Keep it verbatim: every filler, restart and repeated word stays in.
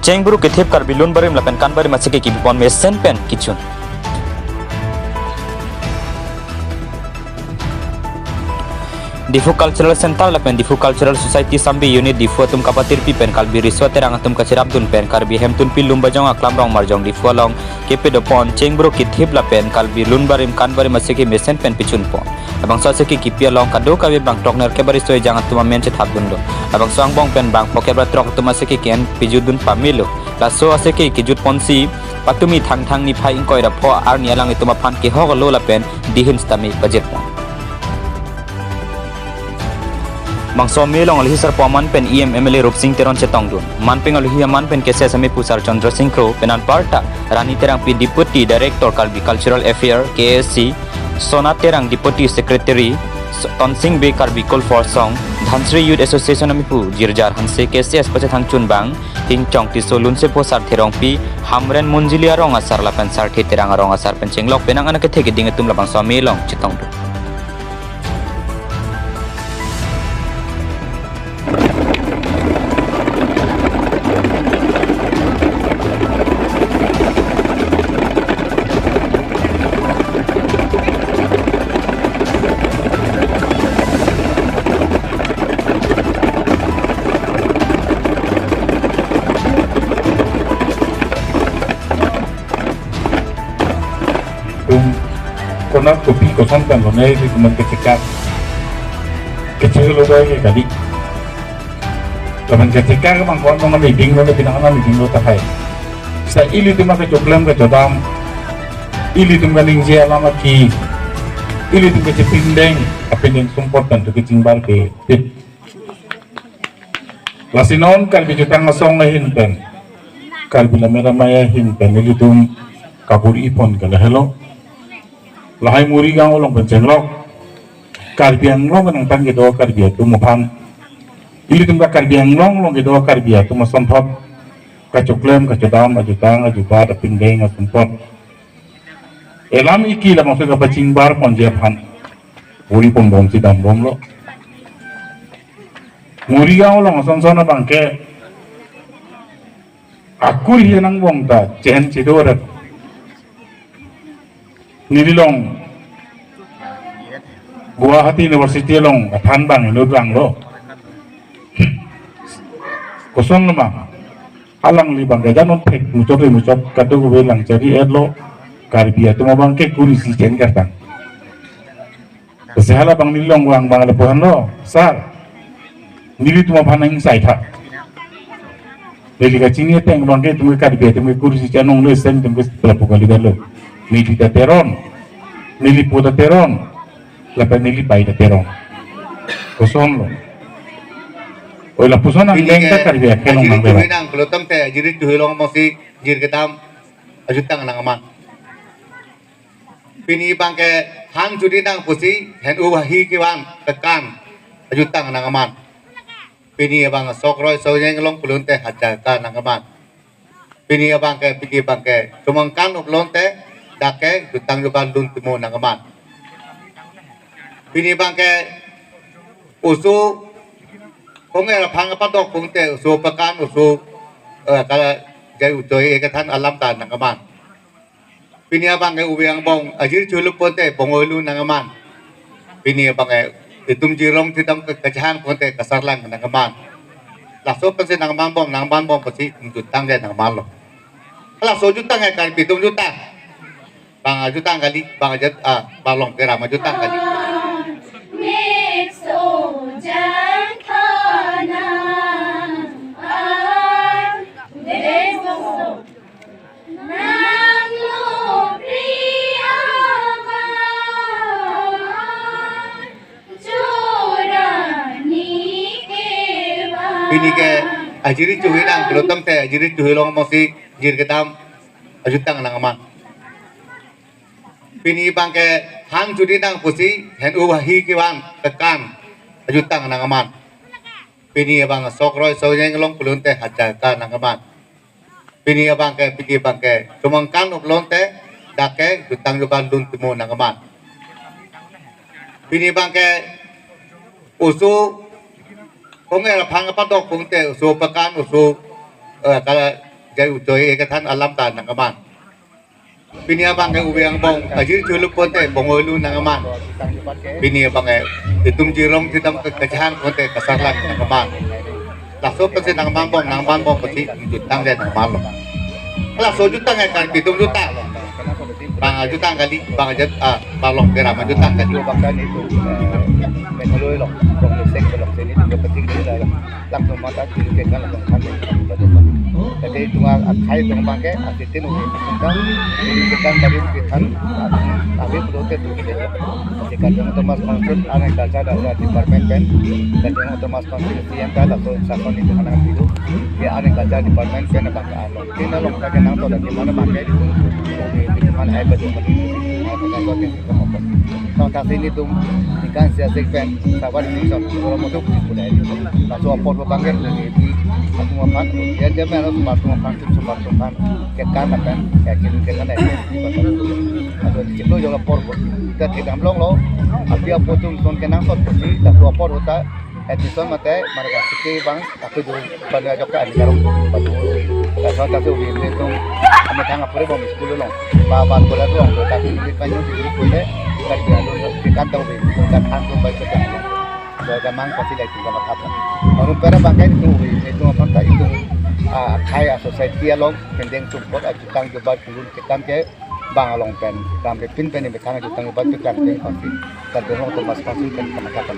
Chengbruk kethip Karbi lun barim lapen kan barim aseke kipipon mesen pen kechun. Diphu Cultural Center lapen Diphu Cultural Society Sambi Unit Diphu atum kapatirpi pen Karbi Riso Terang atum kacherapdun pen Karbi Hemtunpi Lumbajong Aklam Rongmarjong Diphu along kepedopon Chengbruk kethip lapen Karbi lun barim kan barim aseke mesen pen pechunpon. Labangso aseke kipi along kadokave bang throknerkep bariso ejang atum amen chethapdunlo. Labangso angbong pen bang phokep ra throk atum aseke ke-en pejutdun pamelo. Laso aseke kejutponsi patumi Thangthang niphai ingkoi ra pho arni alanglitum aphan kehok alo lapen dihin sitame pajirpon. Bangso ame along alohi sarpo aman pen E M M L A Rupsing Teron chetongdun. Manpeng alohi aman pen K C S Amei Pu Sar Chandra Sing Kro pen anparta Rani Terangpi Deputy Director Karbi Cultural Affair K A A C, Sona Terang Deputy Secretary, S-, Tonsing Bey Karbi Kul Forsong, Dhansiri Youth Association Amei Pu Jirjar Hanse, K C S pachethang chunbang Hingchong Tisso, Lunsepo Sarthe Rongpi, Hamren Munjili arong asar lapen Sarthe Terang arong asar pen chenglok penang anat kethe keding atum labangso ame along chetongdun. Tum konat kopi koson pen lonei di kuman kechekak. Kechek lo doi ke kali. Lapen kechekak bang kon nong meeting lo, pinang nong meeting lo tahai. Sa ilitum kechoklem kechodam. Ilitum kaningje alam aki. Ilitum kechepindeng, apindeng sumpot pen tu kechingbar ke tip. Lasi non Karbi Jutang Asong ahin pen, Karbi Lammet Amei ahin pen, ilitum kabur-ipon ke lahelo. Lahai Morigaon along pen chenglok. Karbi Anglong nangtang kedo Karbi atum aphan. Ilitum ke Karbi Anglong along kedo Karbi atum asonthot. Kachoklem, kachodam, ajutang, ajubat, apindeng, asumpot. Elam iki labangso kapachingbar ponji aphan. Buri pon bomsi dambomlo. Morigaon along ason son abangke. Akur hian angbong ta chehen chido rat. Neli long Guwahati University along athan bang inut vanglo. Koson lo ma? Alangli bang gajan on thek muchot re muchot kadokave lang chari-etlo. Karbi atum abangke kurisi chen kartang. Sehala bang neli long vang bang lapu-an lo, sir. Nelitum aphan nang sai tha. Neli kachini ateng abangke itum ke Karbi atum ke kurisi chanong lo, sen itum ke lapu kali lo. Neli ta Teron. Neli po ta Teron. Lapen neli pai ta Teron. Koson lo. Oi lapuson ang Pini deng ke ta Karbi akhel long ajiri nang bera. Tuhi nang, kelotam te ajiri tuhi long mosi jir kedam ajutang nang aman. Pini abangke han judi nang pusi, hen u ahi kevan kekan ajutang nang aman. Pini abang sok roi so jeng long pulun te hajar ka nang aman. Pini abangke, pini abangke chomangkan uplon te dak ke jutang jubat lun timo nang aman. Pini abangke oso konger aphang apadok pung te oso pekan oso, eh, kala jai uchoi ekethan alam ta nang aman. Pini abangke ubi angbong ajir chulu ponte bongoi lu nang aman. Pini abangke itum jirong thidam ke kachahang ponte kasarlang nang aman. Laso pensi nang aman bom, nang aman bom pensi jutang ke nang aman lo. Laso jutang ke Karbi atum jutang. Bang jutang kali, bang jat, ah, bang long keram jutang kali. Pini ke ajiri chuhi nang, kelotam te ajiri chuhi long mosi jir kedam ajutang nang aman. Pini abangke han judi nang pusi, hen u ahi kevan kekan ajutang nang aman. Pini abang sok roi so jeng long pulun te hajar ka nang aman. Pini abangke, pini abangke chomangkan uplon te dak ke jutang jubat lun timo nang aman. Pini abangke oso konger aphang apadok pung te oso pekan oso, eh, kala Kai uchoi kethan alam ta nangkeman. Pini abang ke ubi angbong ajir chulu pote bongolu nangkeman. Pini abang ke itum jirong sidam ke kejahang pote kasarlan nangkeman. Laso pensi nangkeman bom, nangkeman bom pensi jutang dia nangkeman lo. Laso jutang ya kan pitum jutang. Bang jutang kali, bang jat ah bang long pera ma jutang kali. Bangsa ni tu, eh, Meghalaya lo, Congress sek lo, sini juga penting ni lah. Langsung mata kiri ke kan langsung kan. Jadi itu akhai itu bangke asitin ubi kan, ini kan tadi kita kan, tapi perlu ke tu. Jadi Karbi Anglong Autonomous Council, Art and Culture ada department pen, Karbi Anglong Autonomous Council C M kan langsung sakon itu mana itu. Ya Art and Culture department pen bangke alo. Tina long ka kenang to lagi mana bangke itu. Di mana ai baju mana. Mana kan to tinggi ke apa. Tong taksi ni tum ikan sia sek pen sabar ni sab orang mutu pulai. Laso apor bangke lagi di atum aphan. Ya dia mana sumar tum aphan tum sumar tum aphan. Kekan apen ya kini kekan ai. Laso di chiklo jong apor kita tidak belong lo. Abi apor tum son kenang sot pasti laso apor uta admission mate marga sike bang tapi dulu pada jok ka ani karung padu. Laso ta tu bi ni tum ami thang apore bom school lo. Ba ban bola tu ong ta bi ni panyu di school le. Kan bi alo di kan tau bi kan thang tu bai kerja. So damang pasti lagi sama apa. Orang pera bangke itu bi itu apa ta itu ah khaya society along pending support ajutang jubat kulun kekan ke bang along pen. Ram ke pin pen ni bethang ajutang jubat kekan pen pasti. Karbi Anglong Autonomous Council pen kama kapan.